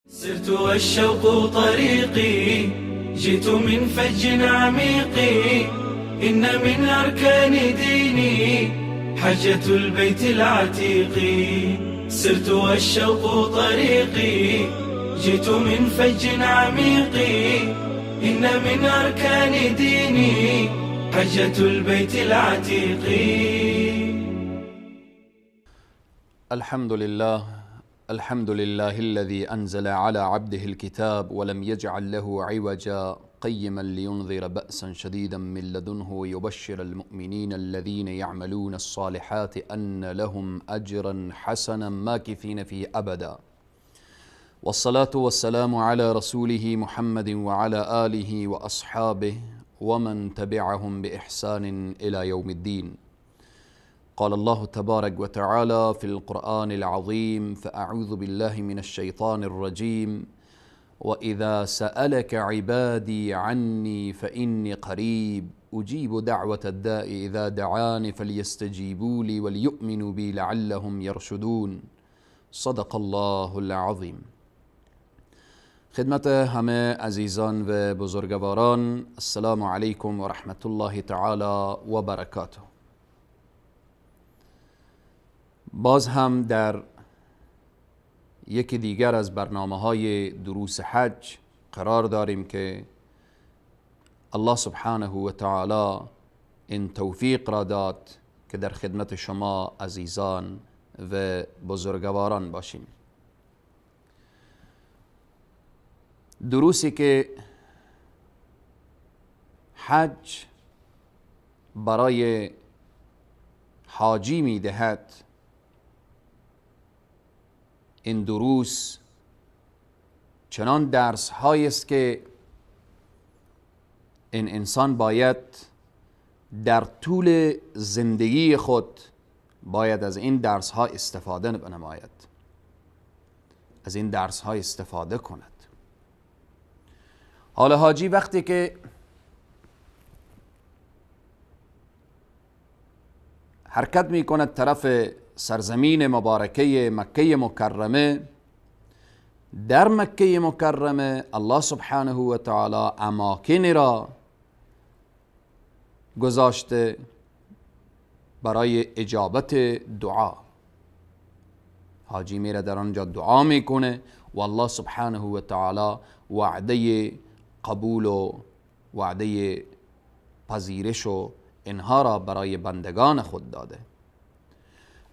سرت والشوق طريقي، جئت من فج عميق، إن من أركان ديني حجة البيت العتيق. سرت والشوق طريقي، جئت من فج عميق، إن من أركان ديني حجة البيت العتيق. الحمد لله، الحمد لله الذي أنزل على عبده الكتاب ولم يجعل له عوجا، قيما لينذر بأسا شديدا من لدنه ويبشر المؤمنين الذين يعملون الصالحات أن لهم أجرا حسنا ماكثين فيه أبدا. والصلاة والسلام على رسوله محمد وعلى آله وأصحابه ومن تبعهم بإحسان إلى يوم الدين. قال الله تبارك وتعالى في القرآن العظيم: فأعوذ بالله من الشيطان الرجيم، وإذا سألك عبادي عني فإني قريب أجيب دعوة الداء إذا دعاني فليستجيبوا لي وليؤمنوا بي لعلهم يرشدون. صدق الله العظیم. خدمت همه عزیزان و بزرگواران، السلام علیکم و رحمت الله تعالی و برکاته. باز هم در یکی دیگر از برنامه های دروس حج قرار داریم که الله سبحانه و تعالی این توفیق را داد که در خدمت شما عزیزان و بزرگواران باشیم. دروسی که حج برای حاجی می دهد، این دروس چنان درس هایی است که این انسان باید در طول زندگی خود باید از این درس ها استفاده بنماید، از این درس ها استفاده کند. حالا حاجی وقتی که حرکت می کند طرف سرزمین مبارکه مکه مکرمه، در مکه مکرمه الله سبحانه و تعالی اماکن را گذاشته برای اجابت دعا. حاجی میره در آنجا دعا میکنه و الله سبحانه و تعالی وعده قبول و وعده پذیرش و اینها را برای بندگان خود داده.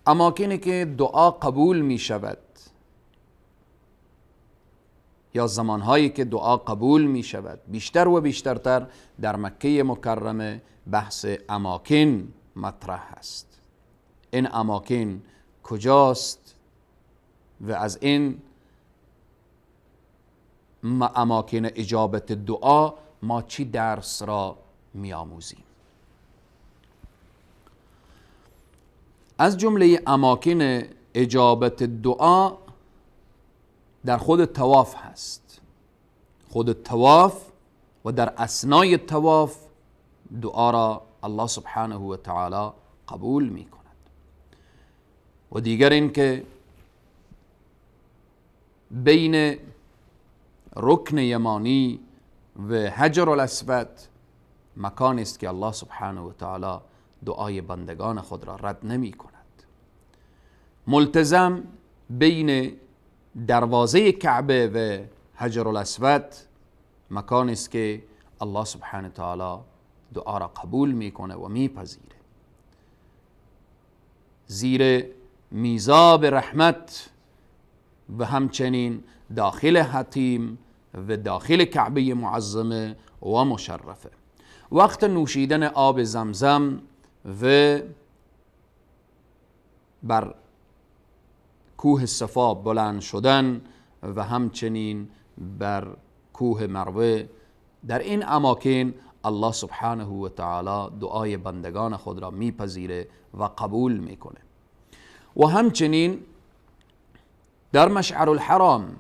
اماکنی که دعا قبول می شود یا زمانهایی که دعا قبول می شود، بیشتر و بیشترتر در مکه مکرمه بحث اماکن مطرح است. این اماکن کجاست و از این اماکن اجابت دعا ما چی درس را می آموزیم؟ از جمله اماکن اجابت دعا در خود طواف هست. خود طواف و در اثنای طواف دعا را الله سبحانه و تعالی قبول می کند. و دیگر این که بین رکن یمانی و حجر الاسود مکان است که الله سبحانه و تعالی دعای بندگان خود را رد نمی کند. ملتزم بین دروازه کعبه و حجر الاسود مکان است که الله سبحانه تعالی دعا را قبول میکنه و میپذیره. زیر میزاب رحمت و همچنین داخل حتیم و داخل کعبه معظمه و مشرفه. وقت نوشیدن آب زمزم و بر کوه صفا بلند شدن و همچنین بر کوه مروه، در این اماکن الله سبحانه و تعالی دعای بندگان خود را میپذیره و قبول میکنه. و همچنین در مشعر الحرام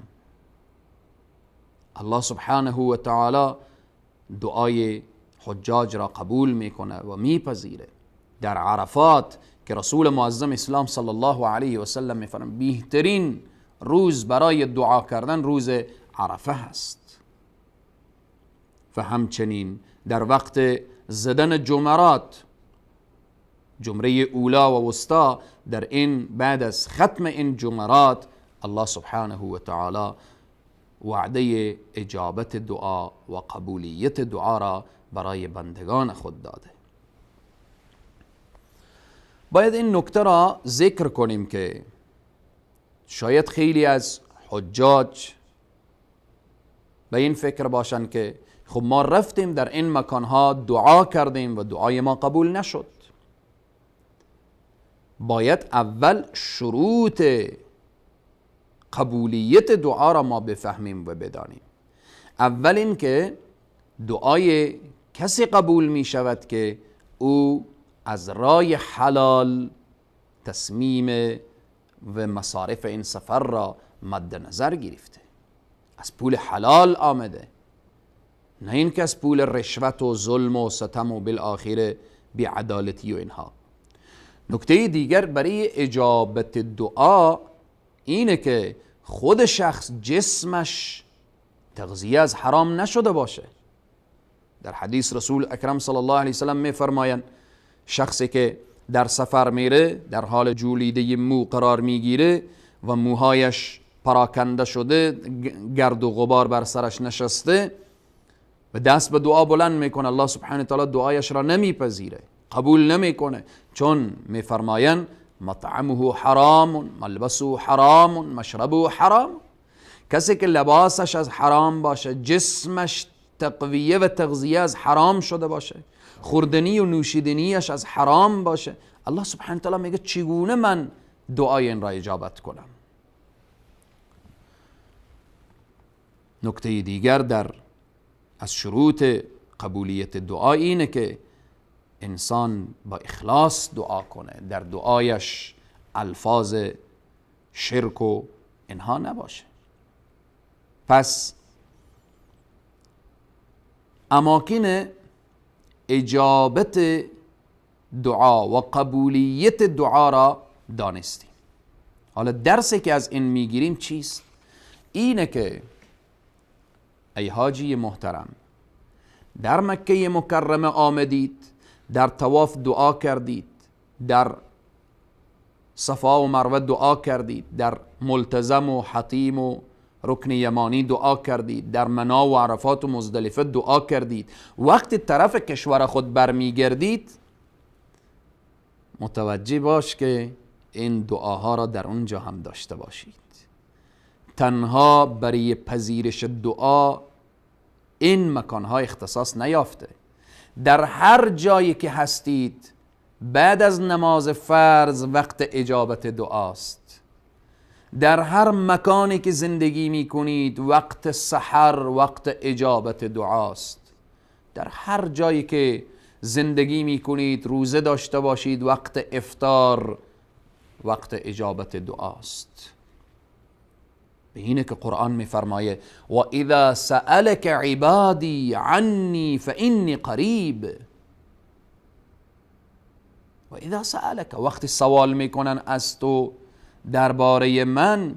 الله سبحانه و تعالی دعای حجاج را قبول میکنه و میپذیره. در عرفات که رسول معظم اسلام صلی الله علیه و سلم میفرماید بهترین روز برای دعا کردن روز عرفه هست. و همچنین در وقت زدن جمرات، جمره اولا و وسطا، در این بعد از ختم این جمرات الله سبحانه و تعالی وعده اجابت دعا و قبولیت دعا را برای بندگان خود داده. باید این نکته را ذکر کنیم که شاید خیلی از حجاج به این فکر باشند که خب ما رفتیم در این مکانها دعا کردیم و دعای ما قبول نشد. باید اول شروط قبولیت دعا را ما بفهمیم و بدانیم. اول این که دعای کسی قبول می شود که او از رای حلال تصمیم و مصارف این سفر را مد نظر گرفته، از پول حلال آمده، نه اینکه از پول رشوت و ظلم و ستم و بالآخره بی‌عدالتی و اینها. نکته دیگر برای اجابت دعا اینه که خود شخص جسمش تغذیه از حرام نشده باشه. در حدیث رسول اکرم صلی الله علیه وسلم میفرمایند شخصی که در سفر میره، در حال جولیده مو قرار میگیره و موهایش پراکنده شده، گرد و غبار بر سرش نشسته و دست به دعا بلند میکنه، الله سبحانه تعالی دعایش را نمیپذیره، قبول نمیکنه، چون میفرمایند مطعمه حرام، ملبسه حرام، مشربه حرام. کسی که لباسش از حرام باشه، جسمش تقویه و تغذیه از حرام شده باشه، خوردنی و نوشیدنیش از حرام باشه، الله سبحانه تعالی میگه چگونه من دعای این را اجابت کنم؟ نکته دیگر در از شروط قبولیت دعا اینه که انسان با اخلاص دعا کنه، در دعایش الفاظ شرک و اینها نباشه. پس اماکن اجابت دعا و قبولیت دعا را دانستیم. حالا درسی که از این میگیریم چیست؟ اینه که ای حاجی محترم، در مکه مکرمه آمدید، در طواف دعا کردید، در صفا و مروه دعا کردید، در ملتزم و حطیم و رکن یمانی دعا کردید، در منا و عرفات و مزدلفه دعا کردید، وقتی طرف کشور خود برمیگردید متوجه باش که این دعاها را در اونجا هم داشته باشید. تنها برای پذیرش دعا این مکانها اختصاص نیافته. در هر جایی که هستید بعد از نماز فرض وقت اجابت دعاست. در هر مکانی که زندگی می کنید وقت سحر وقت اجابت دعاست. در هر جایی که زندگی می کنید روزه داشته باشید وقت افطار وقت اجابت دعاست. به اینه که قرآن می فرمایه و اذا سألك عبادی عنی فانی قریب. و اذا سألك، وقتی سوال میکنن از تو درباره من،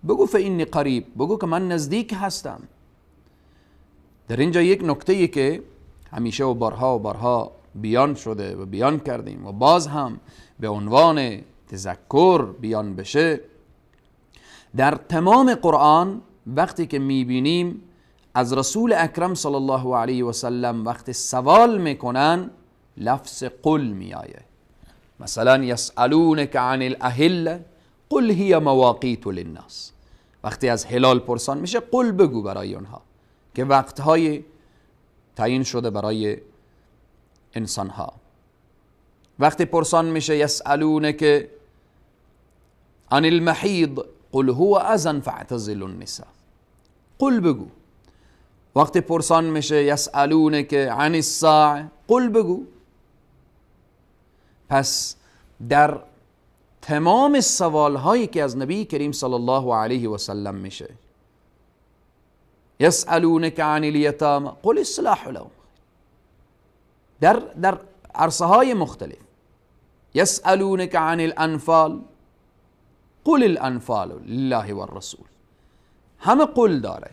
بگو فانی قریب، بگو که من نزدیک هستم. در اینجا یک نکته که همیشه و بارها و بارها بیان شده و بیان کردیم و باز هم به عنوان تذکر بیان بشه، در تمام قرآن وقتی که میبینیم از رسول اکرم صلی الله علیه و سلم وقتی سوال میکنن لفظ قل میآیه. مثلا یسألونک عن الاهله قل هی مواقیت للناس. وقتی از هلال پرسان میشه قل بگو برای اونها که وقتهای تعیین شده برای انسانها. وقتی پرسان میشه یسألونک عن المحیض قل هو اذى فاعتزلوا النساء، قل بگو. وقتی پرسان میشه یسألونک عن الساعة قل بگو. پس در تمام سوال هایی که از نبی کریم صلی الله علیه و سلم میشه، یسألونک عن الیتامى قل اصلاح لهم، در عرصه های مختلف، یسألونک عن الانفال قل الانفال لله والرسول، همه قل داره.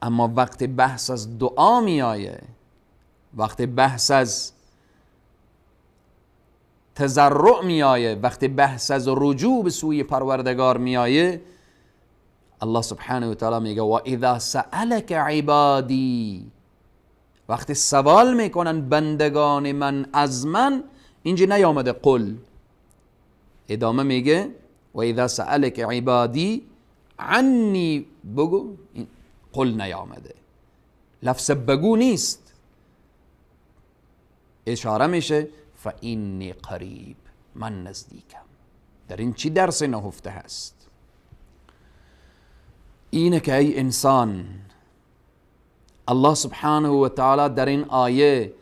اما وقتی بحث از دعا میایه، وقتی بحث از تضرع میایه، وقتی بحث از رجوع به سوی پروردگار میایه، الله سبحانه و تعالی میگه و اذا سألک عبادی، وقتی سوال میکنن بندگان من از من، اینجا نیامده قل، ادامه میگه و اذا سألک عبادی عنی، بگو، قل نیامده، لفظ بگو نیست، اشاره میشه فإنی قریب، من نزدیکم. در این چی درس نهفته هست؟ اینه که ای انسان، الله سبحانه و تعالی در این آیه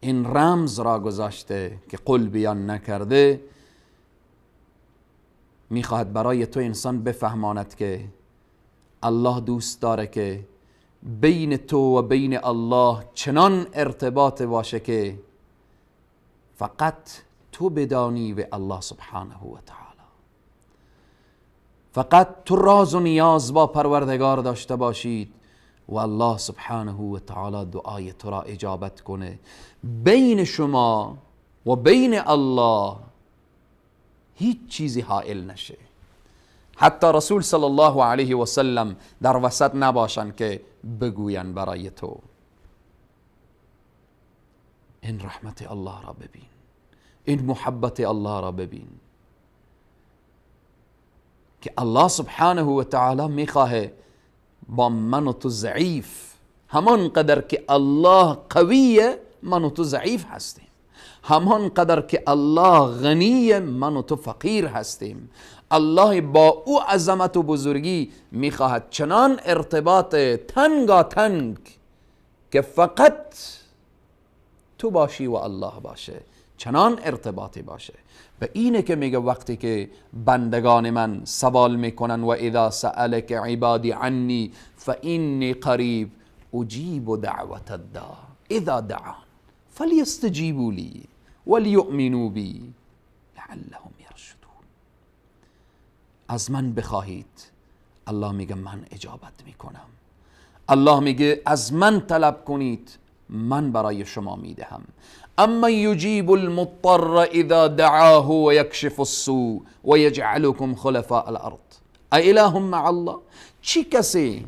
این رمز را گذاشته که قل بیان نکرده، میخواهد برای تو انسان بفهماند که الله دوست داره که بین تو و بین الله چنان ارتباط باشه که فقط تو بدانی و الله سبحانه و تعالی، فقط تو راز و نیاز با پروردگار داشته باشید و الله سبحانه و تعالی دعای تو را اجابت کنه. بین شما و بین الله هیچ چیزی حائل نشه، حتی رسول صلی الله علیه و سلم در وسط نباشن که بگوین برای تو. این رحمت الله را ببین، این محبت الله را ببین که الله سبحانه و تعالی میخواه با من و تو ضعیف، همان قدر که الله قویه من و تو ضعیف هستیم، همان قدر که الله غنیه من و تو فقیر هستیم. الله با او عظمت و بزرگی میخواهد چنان ارتباط تنگا تنگ که فقط تو باشی و الله باشه، چنان ارتباطی باشه. و اینه که میگه وقتی که بندگان من سوال میکنن و اذا سألک عبادی عنی فانی قریب اجیب دعوت الداع اذا دعان فلیستجیبوا لی ولیؤمنوا بی لعلهم یرشدون. از من بخواهید، الله میگه من اجابت میکنم. الله میگه از من طلب کنید، من برای شما میدهم. اما یجیب المضطر اذا دعاه و یکشف السوء و یجعلکم خلفاء الارض اله مع الله. چی کسی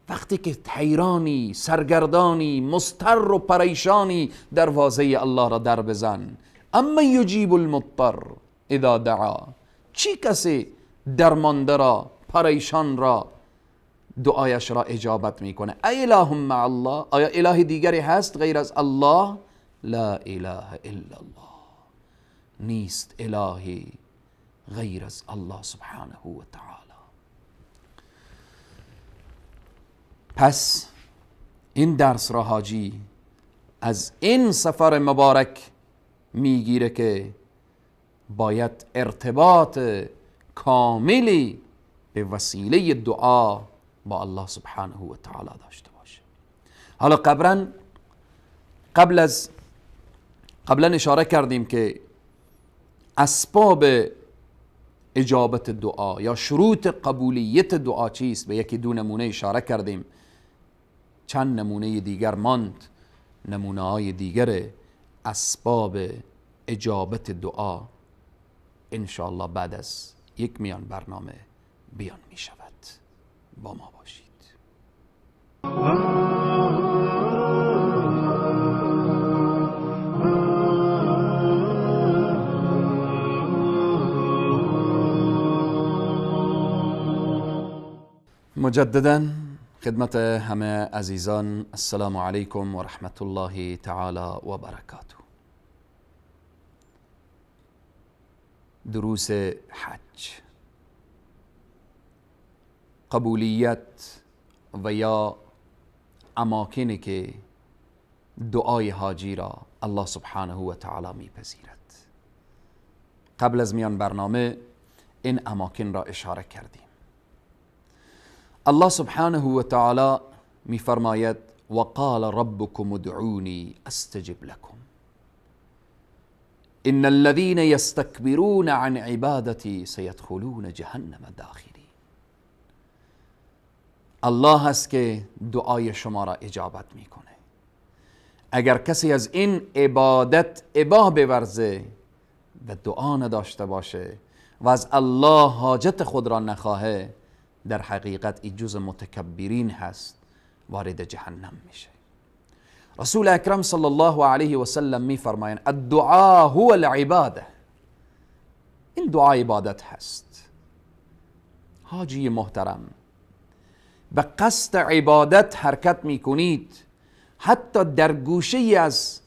وقتی که حیرانی، سرگردانی، مضطر و پریشانی، دروازه الله را در بزن. اما یجیب المضطر اذا دعا، چی کسی درمانده را، پریشان را، دعایش را اجابت میکنه؟ اله مع الله، آیا اله دیگری هست غیر از الله؟ لا اله الا الله، نیست الهی غیر از الله سبحانه و تعالی. پس این درس را حاجی از این سفر مبارک میگیره که باید ارتباط کاملی به وسیله دعا با الله سبحانه و تعالی داشته باشه. حالا قبلا اشاره کردیم که اسباب اجابت دعا یا شروط قبولیت دعا چیست. به یکی دو نمونه اشاره کردیم، چند نمونه دیگر ماند، نمونه های دیگر اسباب اجابت دعا انشاءالله بعد از یک میان برنامه بیان می شود. با ما باشید. مجددا خدمت همه عزیزان، السلام علیکم و رحمت الله تعالی و برکاته. دروس حج، قبولیت و یا اماکنی که دعای حاجی را الله سبحانه و تعالی میپذیرد. قبل از میان برنامه این اماکن را اشاره کردیم. الله سبحانه و تعالی میفرماید وقال ربكم ادعوني استجب لكم. ان الذين يستكبرون عن عبادتي سيدخلون جهنم داخرین. الله هست که دعای شما را اجابت میکنه. اگر کسی از این عبادت ابا بورزه و دعا نداشته باشه و از الله حاجت خود را نخواهه، در حقیقت این جز متکبرین هست، وارد جهنم میشه. رسول اکرم صلی الله علیه و سلم میفرمایند الدعاء هو العباده. این دعا عبادت هست. حاجی محترم، به قصد عبادت حرکت میکنید، حتی در گوشه از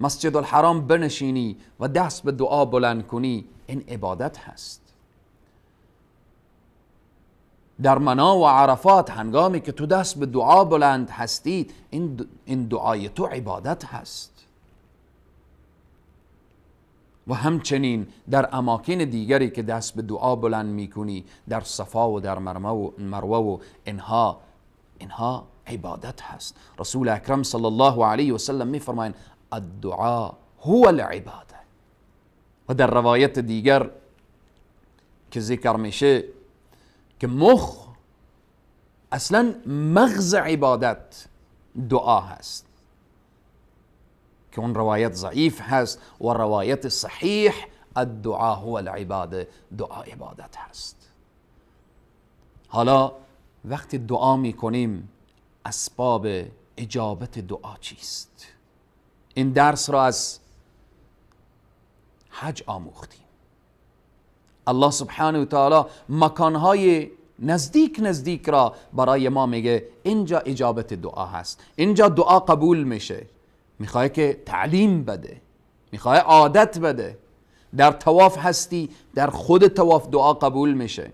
مسجد الحرام بنشینی و دست به دعا بلند کنی، این عبادت هست. در منا و عرفات هنگامی که تو دست به دعا بلند هستید، این دعای تو عبادت هست. و همچنین در اماکن دیگری که دست به دعا بلند میکنی، در صفا و در مروه و اینها عبادت هست. رسول اکرم صلی الله علیه و سلم میفرمایند الدعاء هو العباده. و در روایت دیگر که ذکر میشه که مخ اصلا مغز عبادت دعا هست، که اون روایت ضعیف هست و روایت صحیح الدعاء هو العباده، دعا عبادت هست. حالا وقتی دعا میکنیم اسباب اجابت دعا چیست؟ این درس را از حج آموختیم. الله سبحانه و تعالی مکانهای نزدیک نزدیک را برای ما میگه اینجا اجابت دعا هست، اینجا دعا قبول میشه. میخواه که تعلیم بده، میخواه عادت بده. در طواف هستی، در خود طواف دعا قبول میشه.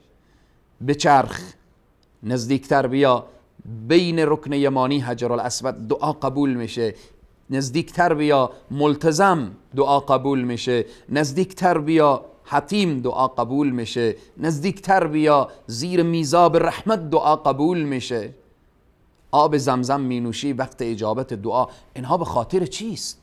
بچرخ نزدیکتر بیا، بین رکن یمانی حجر الاسود دعا قبول میشه. نزدیکتر بیا ملتزم دعا قبول میشه. نزدیکتر بیا حتیم دعا قبول میشه. نزدیکتر بیا زیر میزاب رحمت دعا قبول میشه. آب زمزم می نوشی وقت اجابت دعا. اینها به خاطر چیست؟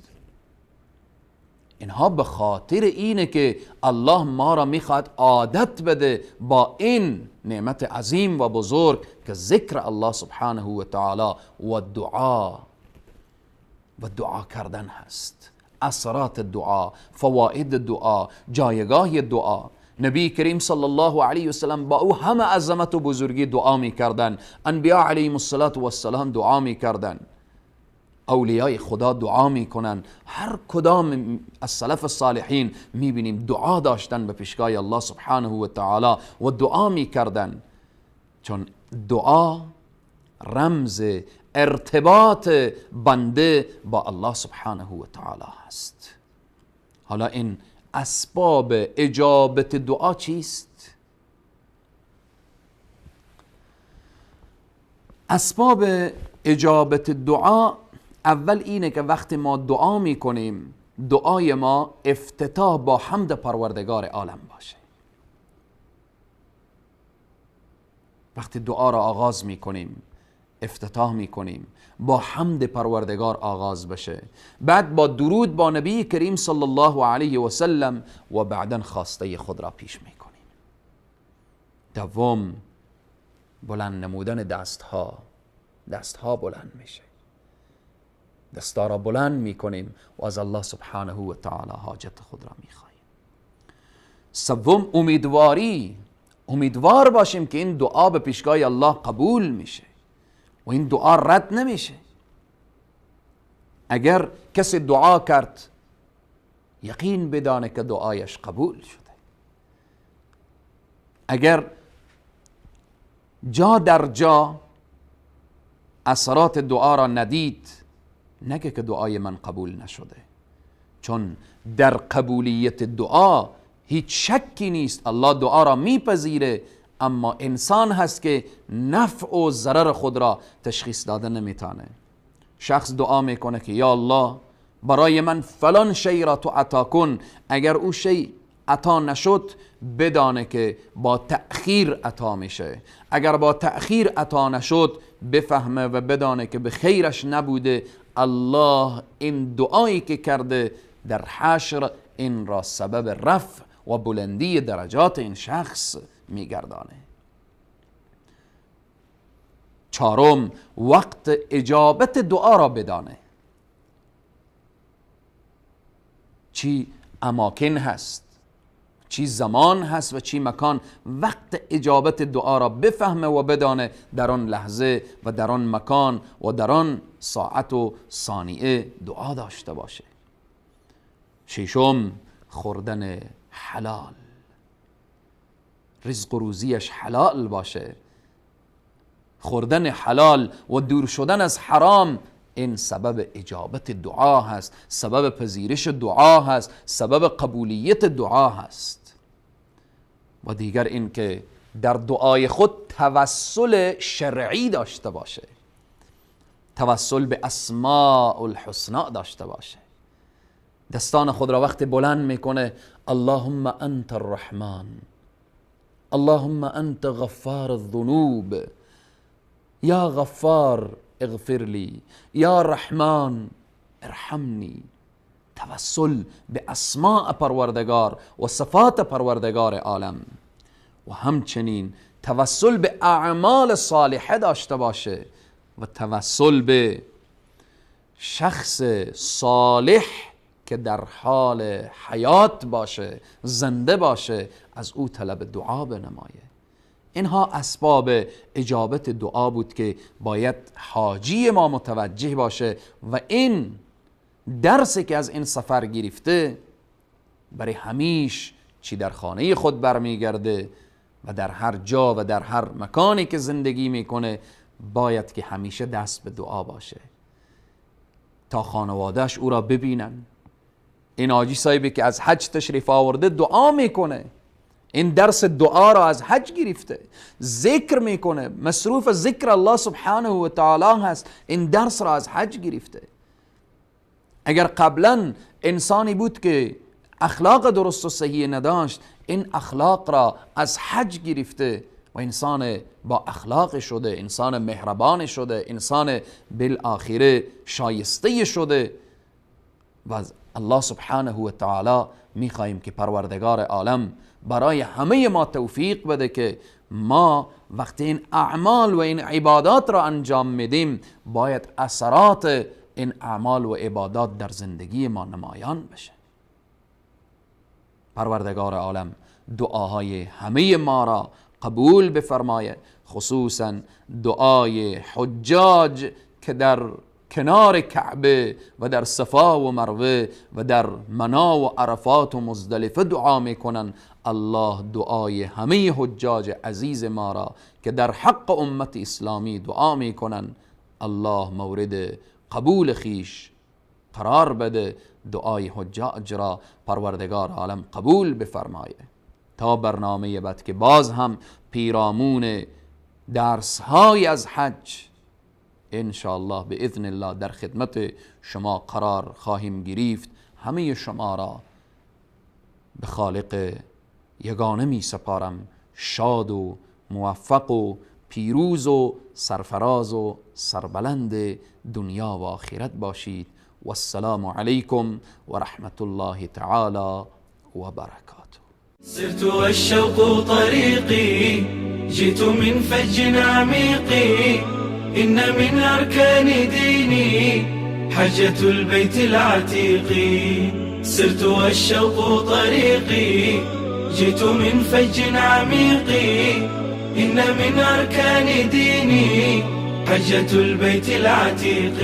اینها به خاطر اینه که الله ما را میخواد عادت بده با این نعمت عظیم و بزرگ که ذکر الله سبحانه و تعالی و دعا و دعا کردن هست. اثرات دعا، فواید دعا، جایگاه دعا. نبی کریم صلی الله علیه وسلم با او همه عظمت و بزرگی دعا میکردن. انبیاء علیهم الصلاة والسلام دعا میکردن. اولیای خدا دعا میکنن. هر کدام از سلف الصالحین میبینیم دعا داشتن به پیشگاه الله سبحانه و تعالی و دعا میکردن، چون دعا رمز ارتباط بنده با الله سبحانه و تعالی هست. حالا این اسباب اجابت دعا چیست؟ اسباب اجابت دعا اول اینه که وقتی ما دعا میکنیم دعای ما افتتاح با حمد پروردگار عالم باشه. وقتی دعا را آغاز میکنیم، افتتاح میکنیم، با حمد پروردگار آغاز بشه، بعد با درود با نبی کریم صلی الله علیه و سلم و بعدا خواسته خود را پیش میکنیم. دوم، بلند نمودن دستها. دستها بلند میشه، دستا را بلند میکنیم و از الله سبحانه و تعالی حاجت خود را میخواهیم. سوم، امیدواری. امیدوار باشیم که این دعا به پیشگاه الله قبول میشه و این دعا رد نمیشه. اگر کسی دعا کرد یقین بدانه که دعایش قبول شده. اگر جا در جا اثرات دعا را ندید، نگه که دعای من قبول نشده، چون در قبولیت دعا هیچ شکی نیست. الله دعا را میپذیره، اما انسان هست که نفع و ضرر خود را تشخیص داده نمیتونه. شخص دعا میکنه که یا الله برای من فلان شی را تو عطا کن، اگر او شی عطا نشد بدانه که با تأخیر عطا میشه. اگر با تأخیر عطا نشد بفهمه و بدانه که به خیرش نبوده. الله این دعایی که کرده در حشر این را سبب رفع و بلندی درجات این شخص میگردانه. چهارم، وقت اجابت دعا را بدانه. چی اماکن هست، چی زمان هست و چی مکان، وقت اجابت دعا را بفهمه و بدانه، در آن لحظه و در آن مکان و در آن ساعت و ثانیه دعا داشته باشه. ششم، خوردن حلال، رزق و روزیش حلال باشه. خوردن حلال و دور شدن از حرام این سبب اجابت دعا هست، سبب پذیرش دعا هست، سبب قبولیت دعا هست. و دیگر این که در دعای خود توسل شرعی داشته باشه، توسل به اسماء الحسنا داشته باشه. دستان خود را وقت بلند میکنه، اللهم انت الرحمن، اللهم انت غفار الذنوب، یا غفار اغفر لی، یا رحمان ارحمنی. توسل به اسماء پروردگار و صفات پروردگار عالم. و همچنین توسل به اعمال صالحه داشته باشه و توسل به شخص صالح که در حال حیات باشه، زنده باشه، از او طلب دعا بنمایه. اینها اسباب اجابت دعا بود که باید حاجی ما متوجه باشه و این درسی که از این سفر گرفته برای همیش چی در خانه خود برمیگرده و در هر جا و در هر مکانی که زندگی میکنه باید که همیشه دست به دعا باشه تا خانوادهش او را ببینن. این حاجی صاحبی که از حج تشریف آورده دعا میکنه، این درس دعا را از حج گرفته، ذکر میکنه، مصروف ذکر الله سبحانه و تعالی هست، این درس را از حج گرفته. اگر قبلا انسانی بود که اخلاق درست و صحیح نداشت، این اخلاق را از حج گرفته و انسان با اخلاق شده، انسان مهربان شده، انسان بالآخره شایسته شده. و از الله سبحانه و تعالی میخواهیم که پروردگار عالم برای همه ما توفیق بده که ما وقتی این اعمال و این عبادات را انجام میدیم باید اثرات این اعمال و عبادات در زندگی ما نمایان بشه. پروردگار عالم دعاهای همه ما را قبول بفرمایه، خصوصا دعای حجاج که در کنار کعبه و در صفا و مروه و در منا و عرفات و مزدلفه دعا میکنن. الله دعای همه حجاج عزیز ما را که در حق امت اسلامی دعا میکنن الله مورد قبول خیش قرار بده. دعای حجاج را پروردگار عالم قبول بفرمایه. تا برنامه بعد که باز هم پیرامون درس های از حج انشاءالله باذن الله در خدمت شما قرار خواهیم گرفت. همه شما را به خالق یگانه می سپارم. شاد و موفق و پیروز و سرفراز و سربلند دنیا و آخرت باشید. والسلام علیکم و رحمت الله تعالی و برکاته. سرت والشوق طريقي، جئت من فج عميق، إن من أركان ديني حجة البيت العتيق. سرت والشوق طريقي، جئت من فج عميق، إن من أركان ديني حجة البيت العتيق.